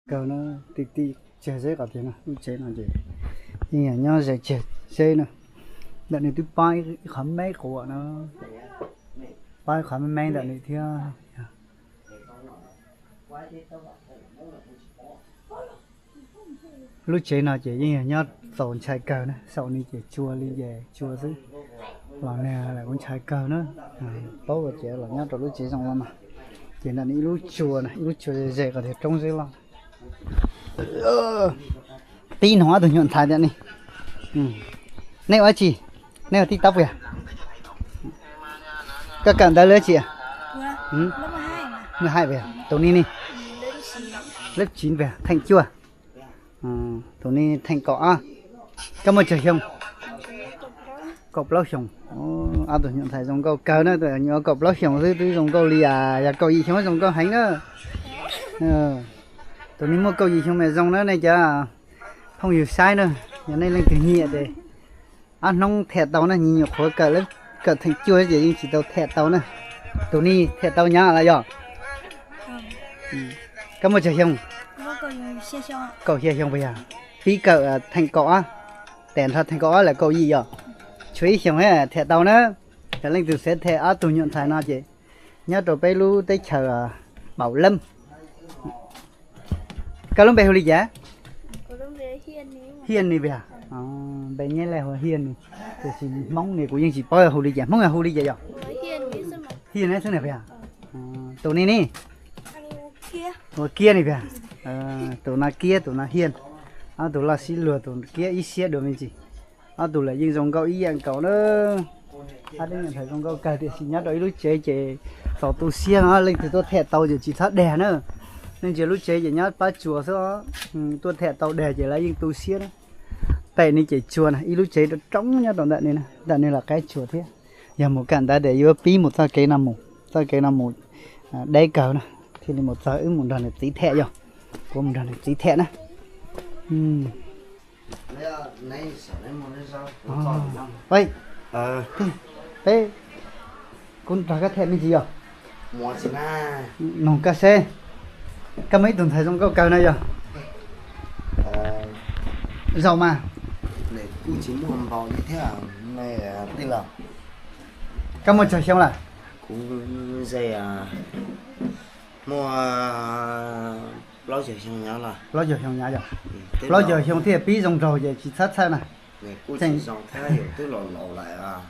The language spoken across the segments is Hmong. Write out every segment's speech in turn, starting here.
Kawg na, ti ti tseg zeb qhov tiag na, lub tsev no ces yeej yog nyob ze tseg zeb na. Ntawm no twb pab ib qhov meb quas na, pab ib qhov meb meb ntawm no thiab. Lub tsev no ces yeej yog nyob txaus ntshai kawg na, saum no ces tsua li ces tsua xwb. Los nag lawm kuv ntshai kawg na. Paub ces los nyob rau lub tsev zoo no mas, ces ntawm no ib lub tsua na, ib lub tsua ze ze qhov tiag roob zeb loj. Pib nug ob tug nyuam ntxhais tias ne, nej ua dab tsi? Nej ua tib taub puas yog? Koj kawm ntawv lab tsi? Lab hais puas yog? Tus ni ne? Lab tsiv puas yog? Theem cuaj. Tus ni theem kaum ob. Koj muaj tsawg xyoo? Kaum plaub xyoos. Ob tug nyuam ntxhais zoo nkauj kawg na, nyuam kaum plaub xyoos xwb twb zoo nkauj li, yog kaum yim xyoo zoo nkauj heev na. Tus ni muaj kaum yim xyoo mas zoo na nej cov phooj ywg saib na, yog nej leej twg nyiam ces ob hnub tham tau na, nyuam qhuav kawm, kawm theem cuaj ces yeej tsis tau tham tau na. Tus ni tham tau nyob lawm yog? Koj muaj tsawg xyoo? Kaum xya xyoo puas yog? Pib kawm theem kaum ob, tes nrho theem kaum ob lawm kaum yim yog? Tshuav ib xyoos thiaj tham tau na. Yog leej twg xav tham ob tug nyuam ntxhais no ces nyob rau peb lub teb chaws Paum Leeb. Koj lub npe hu li cas? Hiaj Ni puas yog? Npe nyab laj hu Hiaj Ni, tiam sis Hmoob ni kuv yeej tsis paub hu li cas. Hmoob yog hu li cas yog? Hiaj Ni xwb na puas yog? Tus ni ne? Ua Kiab ni puas yog? Tus no Kiab, tus no Hiaj. Ob tug loj sib luag, tus Kiab ib siab dua me ntsis. Ob tug lawm yeej zoo nkauj ib yam nkaus na. Ob tug nyuam ntxhais zoo nkauj kawg tiam sis nyob rau ib lub tsev ces txaus tu siab no, leej twg tuaj tham tau ces tsis txhob dag na. Nej ntsia lub tsev ces nyob pab tsuas xwb, tuaj tham tau dag ces lawv yeej tu siab na. Pem no ces tsua na, ib lub tsev roob nyob rau ntawm no na, ntawm no los qab tsua thiab. Yog mus kawm ntawv ces yuav pib mus txoj kev no mus, txoj kev no mus deb kawg na, thiaj li mus txog wb mus nrog niam txiv tham yog. Kuv mus nrog niam txiv tham na. Peb, kuv nrog koj tham me ntsis yog? Nug koj seb, koj muaj ib tug ntxhais zoo nkauj kawg no yog? Zaum mas. Koj muaj tsawg xyoo lawm? Kuv muaj plaub caug xyoo nyob los. Plaub caug xyoo nyob yog? Plaub caug xyoo thiaj pib zoo nraug ces tsis txhob txhawj na.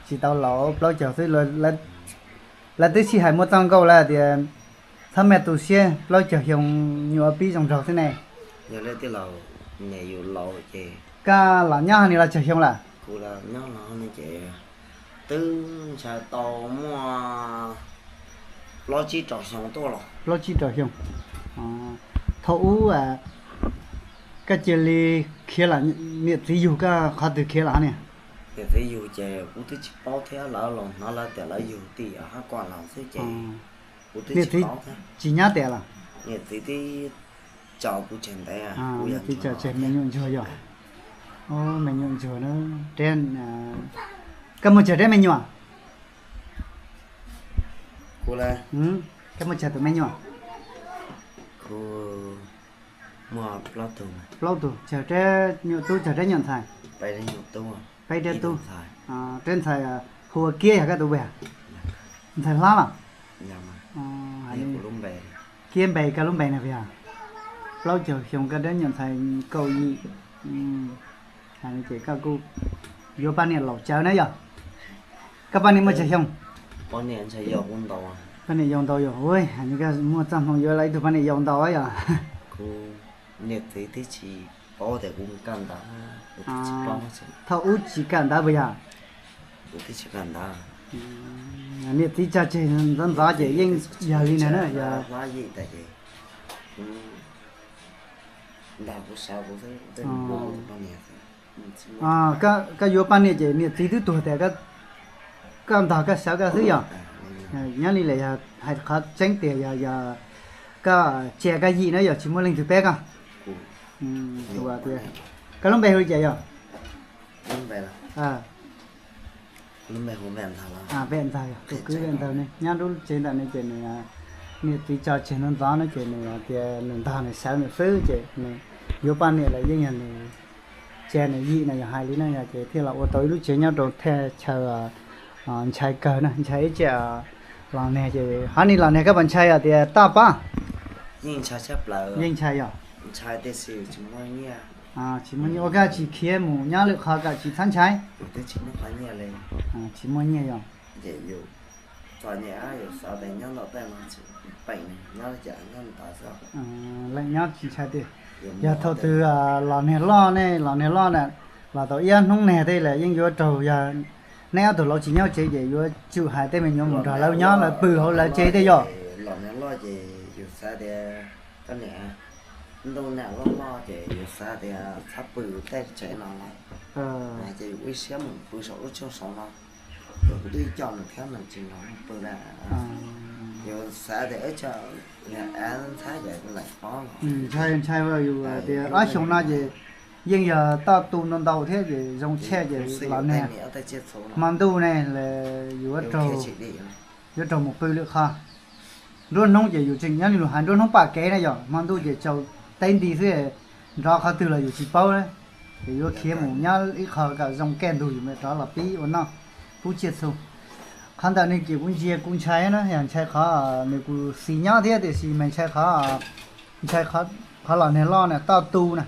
Tsis tau laus plaub caug xwb, lawv twb sij hais muaj txoj nkauj lawm tias txhob maj tu siab, plaub caug xyoo yuav pib zoo nraug xwb ne. Koj los nyob hov ni los tsawg xyoo lawm? Twb ntshai tau muaj plaub tsib rau xyoo tuaj los. Plaub tsib rau xyoo. Thaum ub koj cia li khiav los, niam txiv yug koj qhov twg khiav los hov niam? Niam txiv yug ces kuv twb tsis paub thiab, lawv los hnov lawv tias lawv yug tim Hab Kuam los xwb ces kuv twb tsis paub thiab. Tsis nyab tias los? Niam txiv twb tso kuv tseg ntev, kuv yog niam txiv tso tseg me nyuam ntsuag yog. Me nyuam ntsuag na. Koj muaj tsawg rab me nyuam? Kuv, koj muaj tsawg tus me nyuam? Kuv muaj plaub tug. Plaub tug, tsawg rab nyuam tub tsawg rab nyuam ntxhais? Peb rab tub. Rab ntxhais hu ua Kiab yog koj tus puas yog? Ntxhais hlab los? Kiab npe, koj lub npe na puas yog? Plaub caug xyoo koj rab nyuam ntxhais kaum yim. Hais no ces koj kuj yuav poj niam laus tsawv na yog? Koj poj niam muaj tsawg xyoo? Poj niam yau ntau yog, hais no koj muaj txoj hmoo yuav lawv ib tug poj niam yau ntau yog? Thaum ub tsis kawm ntawv puas yog? Niam txiv tso tseg ntxov ntxov ces yeej yog li na na yog. Koj yuav poj niam ces niam txiv twb tuag tias koj ntog koj sawv koj xwb yog? Nyob li lawm yog hais qhov tseeb tias yog, yog koj tsa koj yim na yog tsis muaj leej twg pab koj? Koj lub npe hu li cas yog? Npe ntxawg, tus kwv npe ntxawg ne, nyob lub tsev ntawm no ces nws Niam txiv tso tseg ntxov ntxov no ces nws tias nws ntog nws sawv nws xwb ces nws yuav poj niam lawm yeej yog nws tsa nws yim no yog hais li no yog ces thiaj los ua tau ib lub tsev nyob rau thaj chaw ntshai kawg na, ntshai ib ce los nag ces hov ni los nag koj puas ntshai os tias toj pob? Yeej ntshai yog. Tsis muaj nyiaj ua koj tsis khiav mus nyob lwm qhov kom tsis txhob ntshai. Tsis muaj nyiaj yog. Leej nyob tsis ntshai tiag. Yog thaum twg los nag loj ne, los nag loj na, los tau ib ob hnub nag tej lawm yeej yuav raug, yog neb ob tug laus tsis nyob tsev ces yuav tsum hais tej me nyuam mus nrog lawv nyob lawv pw hauv lawv tsev tej yog. Ntshai ntshai yus tias ob xyoo no ces yeej yog toj tu ntau ntau thiab ces zoo tshaj ces los nag, hmo ntuj ne, yuav raug mus pw lwm qhov. Nruab hnub ces yus tseem nyob li lus hais nruab hnub pom kev na yog hmo ntuj ces tsaus teb nti xwb, nrov qhov twg los yus tsis paub na. Ces yuav khiav mus nyob ib qho kom zoo kaj ntug yus mam rov los pib ua noj pub tsiaj txhu. Qhov ntawm no ces kuv ntsia kuv ntshai na, yog ntshai qhov nws kuj xis nyob thiab tiam sis mas ntshai qhov, ntshai qhov los nag loj na toj tu na,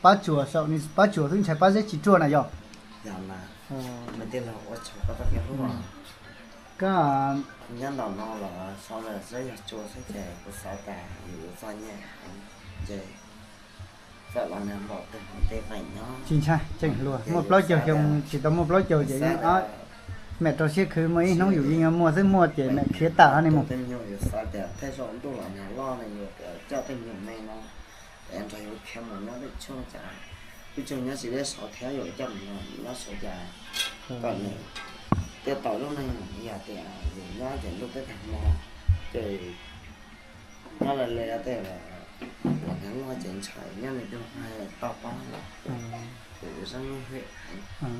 pob tsuas saum, pob tsuas xwb ntshai pob zeb tsis ruaj na yog. Koj tsis ntshai, tseem hluas, muaj plaub caug xyoo tsis tau muaj plaub caug ces yeej, mam rau siab khwv, muaj ib hnub yus yeej yuav muaj xwb, muaj ces mam khiav tawm hov ni mus.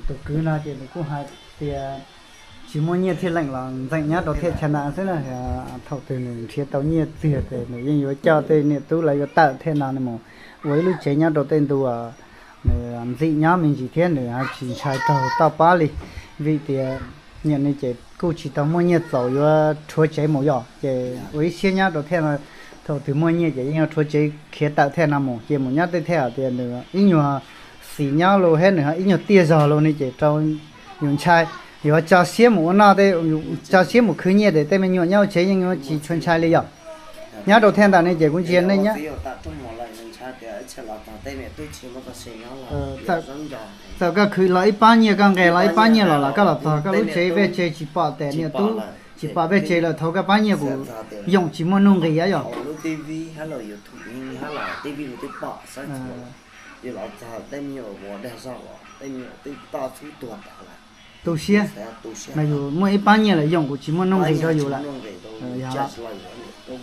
Tus kwv no ces nws kuj hais tias tsis muaj nyiaj thiaj leem los ntxeem nyob rau thaj chaw ntawd xwb na. Thaum twg nws nrhiav tau nyiaj txiag ces nws yeej yuav coj tej niam tub lawv yuav tawm thaj no nws mus ua ib lub tsev nyob rau tej ntu, nws ntxim nyob me ntsis thiab nws tsis ntshai raug toj pob li. Vim tias niam nws ces kuj tsis tau muaj nyiaj txaus yuav rhuav tsev mus yog ces ua ib siab nyob rau thaj no. Thaum twg muaj nyiaj ces yeej yuav rhuav tsev khiav tawm thaj no mus ces mus nyob tej thaj tias nws ib nyuag xis nyob los thiab nws ib nyuag tiaj zog los no ces rau yus ntshai. Yus tso siab mus ua noj tej, tso siab mus khwv nyiaj ces tej me nyuam nyob hauv tsev yeej yuav tsis tshua ntshai li yog. Nyob rau thaj ntawm no ces kuv ntsia nej nyob, txawm koj khwv los ib pob nyiaj, koj nqes los ib pob nyiaj los los koj los txog koj lub tsev, vej tsev tsis pom tes niam tub, tsis pom vej tsev lawm, thaum koj pob nyiaj kuj yoom tsis muaj nuj nqis yog. Tu siab, mas yus muaj ib pob nyiaj lawm yoom kuj tsis muaj nuj nqis rau yus lawm.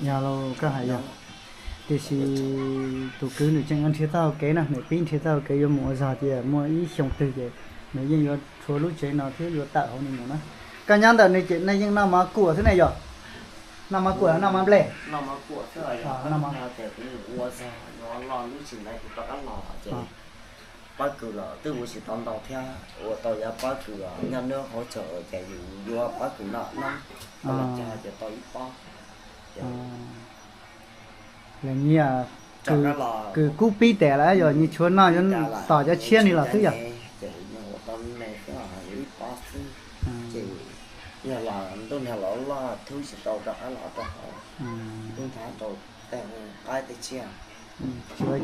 Yog los koj hais yog. Tiam sis tus kwv nws tseem yuav nrhiav txoj hau kev no, nws pib nrhiav txoj hau kev yuav mus ua zog tias muaj ib xyoo twg ces nws yeej yuav rhuav lub tsev no thiab yuav tawm hauv no mus na. Koj nyob ntawm no ces nej yeej noj mov kuam xwb ne yog? Noj mov kuam noj mov nplej? Pob kws los twb ua tsis tau ntau thiab, ua tau yav pob kws nyob nws hauv tsev ces yus yuav pob kws noj no, los cog ces tau ib pob. Lawv nyias kws kub pib tes lawm yog nyias tshuav noj yuav tos cov tshiab ni los xwb yog. Yog los ntuj nag los loj thub tsis tau rov qab los rau hauv, tub nthav rau tej qaib tej tshiab. Tsis ua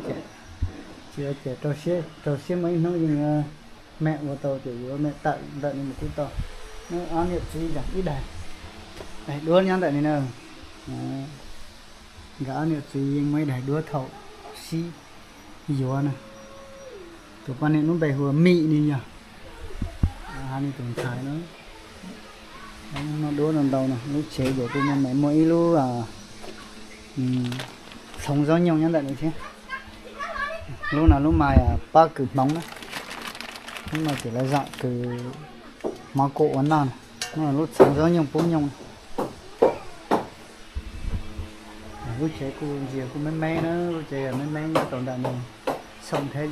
cas, rau siab muaj ib hnub yeej yuav mam ua tau ces yuav mam tawm ntawm no mus kuj tau. Ob niam txiv ib daig, daig duab nyob ntawm no na. Nkawd ob niam txiv yeej muaj ib daig duab thaum sib yuav na. Tus poj niam lub npe hu ua Mim ne yog. Hais li tus ntxhais no, noj duab no ntau no, lub tsev ces kuj muaj, muaj ib lub txhoov zaub nyooj nyob ntawm no thiab. Lub no lub mas pob kws hmoov na. Lub no ces lawv zam kws hmov kuam ua noj na. Lub txhoov zaub nyooj pub nyooj na. Lub tsev kuj ntsia kuj me me na, lub tsev yog me me nyob rau ntawm no, xyoo thiab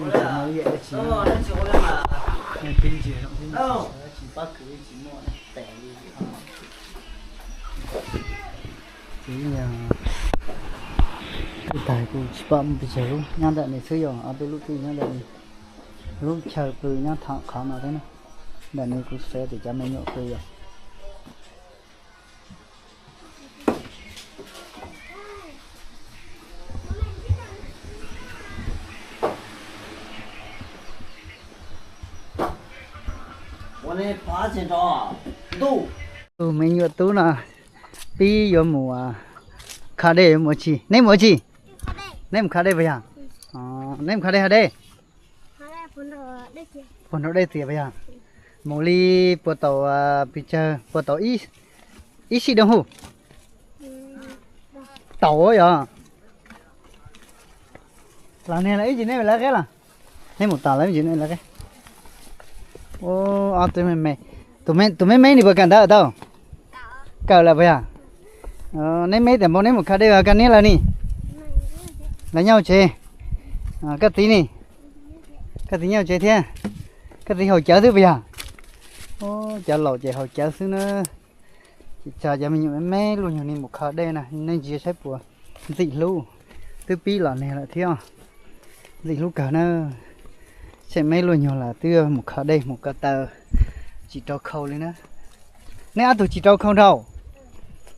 yeej tsis muaj ib yam dab tsi. Pib ntsia zoo tsis pab kwv tsis muaj tes li. Kuv tais kuv tsis pom mus pes tsawg lub, nyob ntawm no xwb, yog ob peb lub twb nyob ntawm no. Lub chaw pw nyob tham qhov no thiab na. Ntawm no kuv xav tias cov me nyuam pw yog. Tus me nyuam tub no pib yuav mus kho dej yuav mus ua tsi? Neb mus ua tsi? Neb mus kho dej puas yog? Neb mus kho dej hav dej? Puag nraum dej txias puas yog? Mus li puas tau, pes tsawg, puas tau ib sij doo huv? Tau yog. Los niag lawv ib tsis neb lawv qeb los? Neb mus tas lawv ib tsis neb lawv qeb. Ob tug me me, tus me me neb puas kawm ntawv tau? Kawm lawm puas yog? Neb me tes npaum neb mus kho dej koj niam lawv ne? Lawv nyob hauv tsev. Koj txiv ne? Koj txiv nyob hauv tsev thiab? Koj txiv haus cawv xwb puas yog? Cov laus ces haus cawv xwb na. Ces tso cov me nyuam me me luaj nyuag ni mus kho dej na, nej ntsia saib puas ntxim hlub. Twb pib los neg lawm thiab, ntxim hlub kawg na. Tseem me luaj nyuag lawm twb mus kho dej mus ko taw, tsis rau khau li na. Neb ob tug tsis rau khau nrau?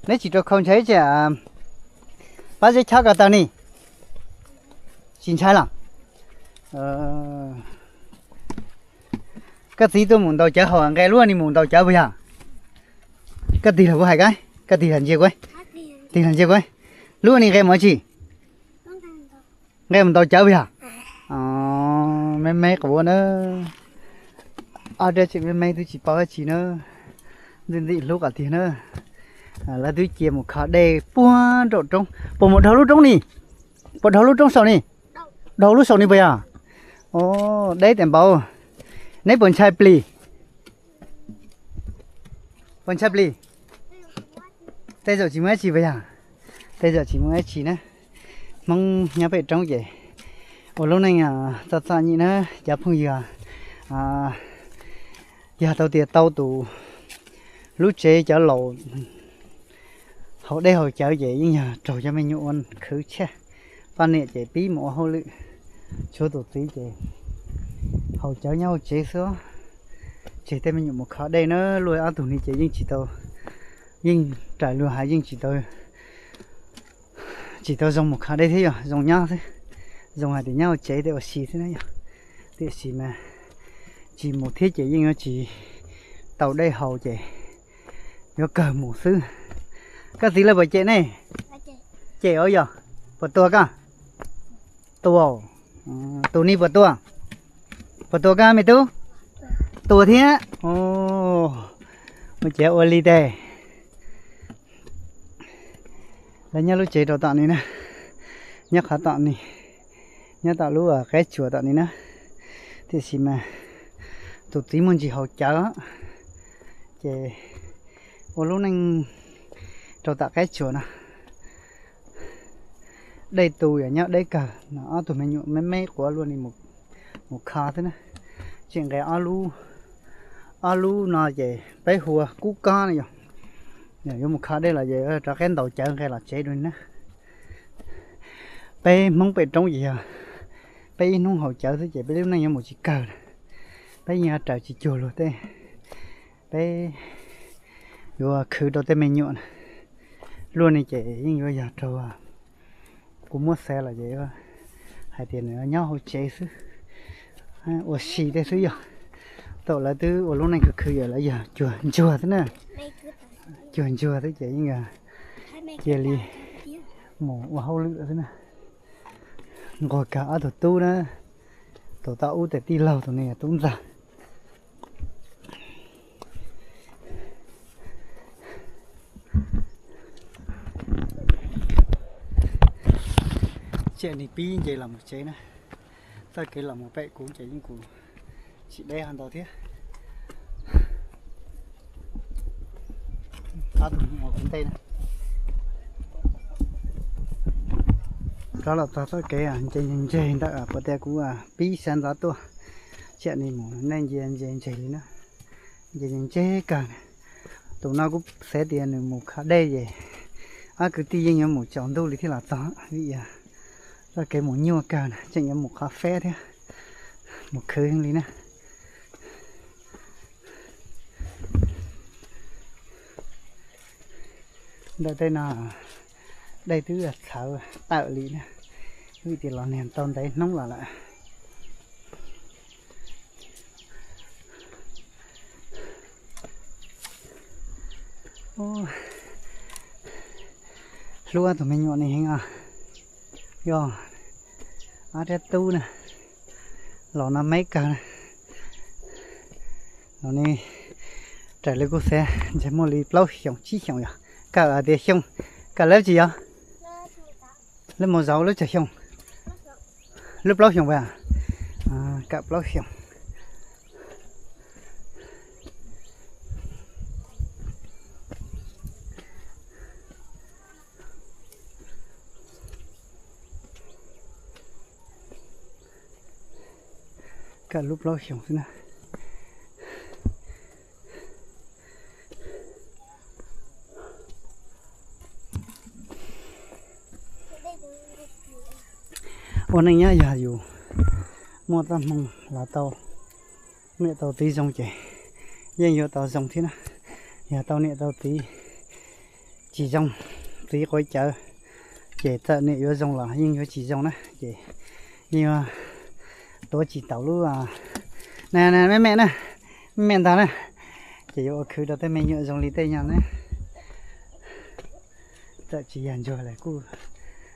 Neb tsis rau khau ntshai tsam pab zeb chob ko taw ne? Tsis ntshai los? Koj txiv tuaj mus ntaus cawv haus nqe lub ni mus ntaus cawv puas yog? Koj tig los kuv hais koj, koj tig los ntsia kuv, tig los ntsia kuv. Lub ni nqe mus ua tsi? Nqe mus ntaus cawv puas yog? Me me quav na. Ob dab tsi me me twb tsis paub dab tsi na. Ntxim ntxim hlub kom tiag na. Lawv twb cia mus kho dej puag nraum roob, puas mus dhau lub roob ni? Puas dhau lub roob saum ni? Dhau lub saum ni puas yog? Deb tes npaum. Neb puas ntshai plis? Puas ntshai plis? Tej zaum tsis muaj dab tsi puas yog? Tej zaum tsis muaj dab tsi na. Hmoob nyob pem roob ces ua lub neej txom txom nyem na cov phooj ywg. Yog tau tias tau tus lub tsev cov laus haus dej haus cawv ces yeej yog raug cov me nyuam ua khwv tshaj. Poj niam ces pib mus ua hauj lwm, tshuav tus txiv ces haus cawv nyob hauv tsev xwb. Tseg tej me nyuam mus kho dej na, luag ob tug ni ces yeej tsis tau, yeej raws luag hais yeej tsis tau, tsis tau zoo mus kho dej thiab yog zoo nyob xwb. Zoo hais tias nyob hauv tsev tej ua si xwb na yog. Tiam sis mas tsis mus thiab ces yeej yuav tsis tau dej haus ces yuav kawg mus xwb. Koj txiv lawv puas cem nej? Cem os yog. Puas tua koj? Tua. Tus ni puas tua? Puas tua koj me tub? Tua thiab. Ua ciav ua li tes. Lawv nyob lub tsev rau tom ni na, nyob qhov tom ni, nyob tom lub qab tsuas tom ni na. Tiam sis mas tus txiv muaj ntsis haus cawv, ces ua lub neej rau tom qab tsuas no. Dej tu yog nyob deb kawg no, ob tug me nyuam me me quav luaj ni mus kho xwb na. Tseem nqes ob lub, ob lub no ces peb hu ua kub kob no yog. Yuav mus kho dej los ces rov qab ntaus cawv nqes los tsev dua na. Peb Hmoob pem roob ces yog peb ib hnub haus cawv xwb ces peb lub neej yuav mus tsis kawg na. Peb yeej yuav raws tsis cuag luag tej. Peb yuav khwv rau tej me nyuam na. Luaj ni ces yeej yuav yog raug kuv muab xav los ces hais tias nws nyob hauv tsev xwb, ua si tej xwb yog. Thaum lawv twb ua lub neej khwv khwv yog lawv yog cuag ntsuag xwb na. Cuag ntsuag xwb ces yeej cia li mus ua hauj lwm xwb na. Nquag kawg ob tug tub na, tus tau ub tes tij laug tus ni yog tub ntxawg. Tsiam nis pib nce los mus tsev na, txoj kev los mus pem kuv ces yeej kuv tsis deb ho ntau thiab. Ob tug mus ua kuv ntej na. Rov los txog txoj kev nce ntseg ntawm puas tias kuv pib sawv ntxov tuaj, tsiam ni mus nej nce nce ntseg li na. Nce nce ntseg kawg. Tus no kuv xav tias nws mus kho dej ces ob kwv tij yeej yuav mus tsaus ntuj li thiaj los txog vim txoj kev mus nyuaj kawg na, tseem yuav mus qhov feb thiab, mus khwv li na. Ntawm tej no dej twb txhawv tawm li na, vim tias los niag tau ntev hnub los lawm. Hlub tus me nyuam ne heev os. Yog ob rab tub na, los no me kawg na. Los ne raws li kuv xav ntshe muaj li plaub xyoos tsib xyoos yog. Kawm hais tias xyoo, kawm lab tsi yog? Lab mus zaum lub tsawg xyoo? Lub plaub xyoos pas? Kawm plaub xyoos. Kawm lub plaub xyoos xwb na. Ua neej nyob yog yus muaj txoj hmoo los tau niam tau txiv zoo ces yeej yuav tau zoo thiab na. Yog tau niam tau txiv tsis zoo, txiv quav cawv, ces txawm niam yuav zoo los yeej yuav tsis zoo na. Ces yeej yuav tuav tsis taus lub, me me na, me me ntag na. Ces yuav ua khwv rau tej me nyuam zoo li tej nyob na. Txawm tsis yog ntsuag los kuj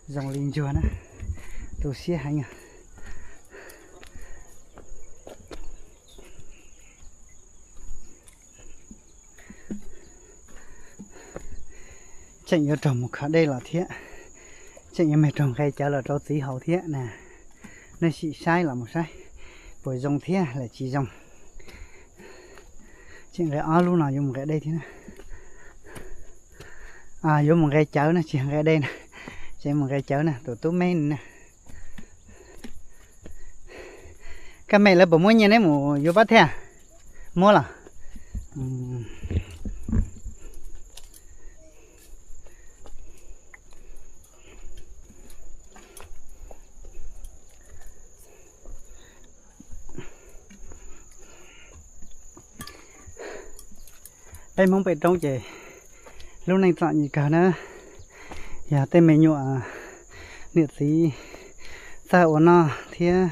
zoo li ntsuag na. Tu siab heev. Tseem yuav raug mus kho dej los thiab, tseem yuav me raug nqe cawv los rau txiv haus thiab na. Nej sim saib los mus saib puas zoo thiab los tsis zoo. Tseem nqe ob lub no yuav mus nqe dej thiab na. Yuav mus nqe cawv na, tsis nqe dej na. Tseem mus nqe cawv na, tus tub me na. Koj me lawv puas muab nyiaj neb mus yuav pab thiaj? Muab los. Peb Hmoob pem roob ces lub neej txom nyem kawg na. Yog tej me nyuam niam txiv txawj ua noj thiab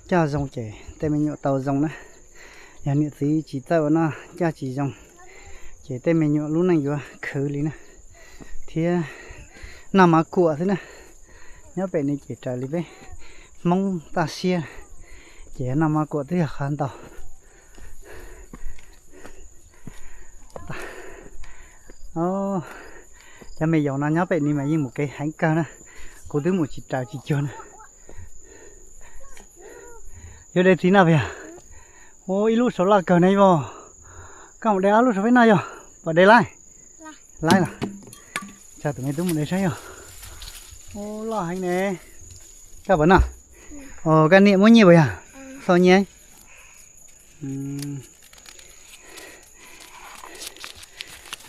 coj zoo ces tej me nyuam tau zoo na. Yog niam txiv tsis txawj ua noj coj tsis zoo ces tej me nyuam lub neej yuav khwv li na. Thiab noj mov kuam xwb na. Nyob pem no ces raws li peb Hmoob toj siab ces noj mov kuam twb yog qhov ntau. Cov me yaus no nyob pem no mas yeej mus kev heev kawg na. Kuv twb mus tsis raws tsis cuag na. Yuav de txiv noj puas yog? Ua ib lub saud loj kawg na yog. Koj mus de ob lub saud peb noj yog? Puas de laib? Laib los? Tso tus me tub mus de saib yog. Ua loj heev ne. Koj puas noj? Os, koj niam muab nyiaj puas yog? Xo nyiaj.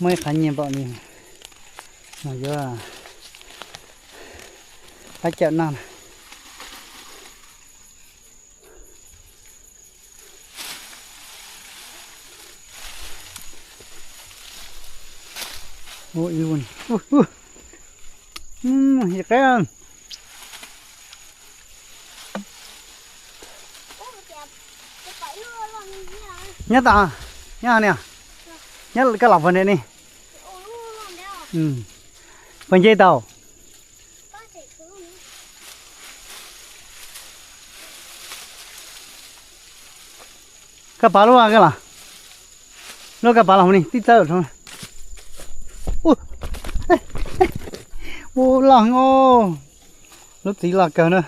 Muaj ib qhov nyiaj npaum li no yuav pab cawm noj na. Ib lub, ib qeb. Nyob tod, nyob niam, nyob koj los puag nram ni. Puas nce tau? Koj pov lub koj los, lub koj pov los mus ni tib txawb. Ua loj heev os. Lub txiv loj kawg na.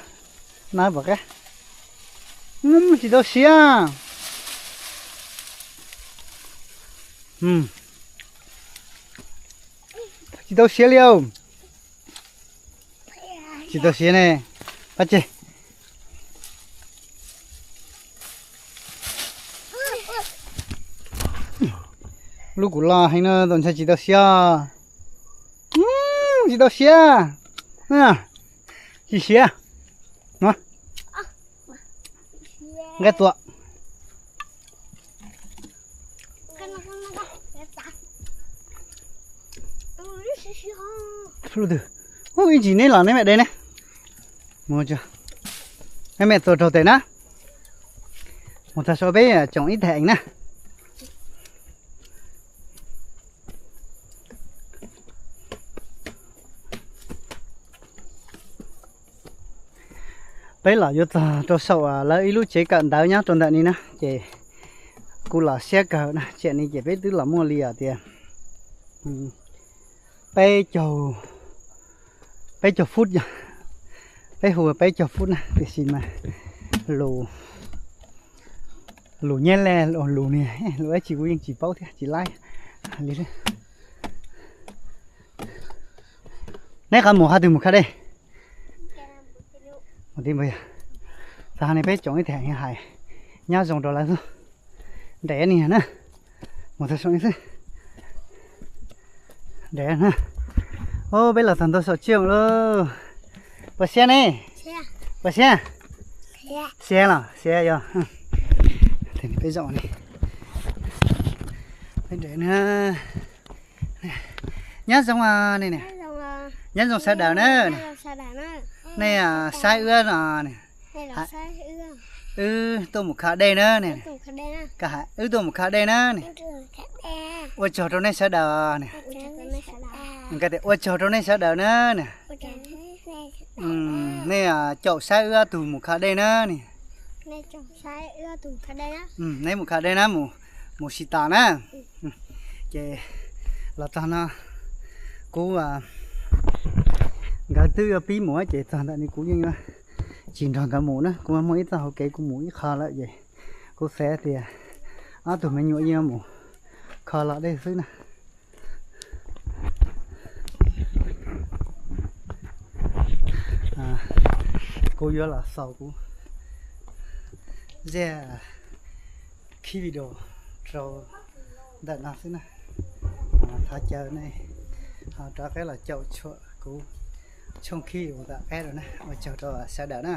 Nab pom qab. Tsis tau siav. Tsis tau siav li os. Tsis tau siav ne. Pab tseg. Lub kuv loj heev no tus ntshai tsis tau siav. Tsis tau siav. Tsis siav. No. Nqaij tuam. Ub, ib ntsis neb los neb mam de ne. Mus, neb mam tuaj raug tes na. Mus tag saum peb tsoom ib tag eev na. Peb los yuav txog rau saum lawv ib lub tsev kawm ntawv nyob rau ntawm ni na, ces kuv los siab kawg na, tsiam ni ces peb twb los muaj li os tias peb caug, peb caug fut yog, peb hu peb caug fut na, tiam sis mas lus, lus nyab laj, lus niag lus dab tsi kuv yeej tsis paub thiab tsis laib li. Neb qhov mus qhov twg mus kha dej? Txog ne peb tsoom ib tag hais nyob zoo rau lawv xwb. Nrem ni na, mus txog saum xwb. Nrem na. Ob, peb los txog ntua saum tsiaj lauj. Puas siab ne? Puas siab? Siab los siab yog. Peb zaum ne, peb nrem na. Nyob zoo ne, nyob zoo sawv daws na. Nej saib wb no, wb tuaj mus kha dej na ne. Wb tuaj mus kha dej na ne. Ua tsaug rau nej sawv daws ne. Ua tsaug rau nej sawv daws na ne. Nej caum saib wb ob tug mus kha dej na ne. Nej mus kha dej na, mus tsis tas na. Ces los txog no kuv, nkawd twb yuav pib mus ces txog ntawm no kuv yeej yuav tsis nrog nkawd mus na, kuv muaj ib txoj hauv kev kuv mus ib qho lawm ces kuv xav tias ob tug me nyuam yeej yuav mus kho los dej xwb na. Kuv yuav los xaus kuv zaj khib video rau ntawm no xwb na. Thov caw nej ho rov qab los caum tshua kuv tshooj khib video tom qab rau na. Ua tsaug rau sawv daws na.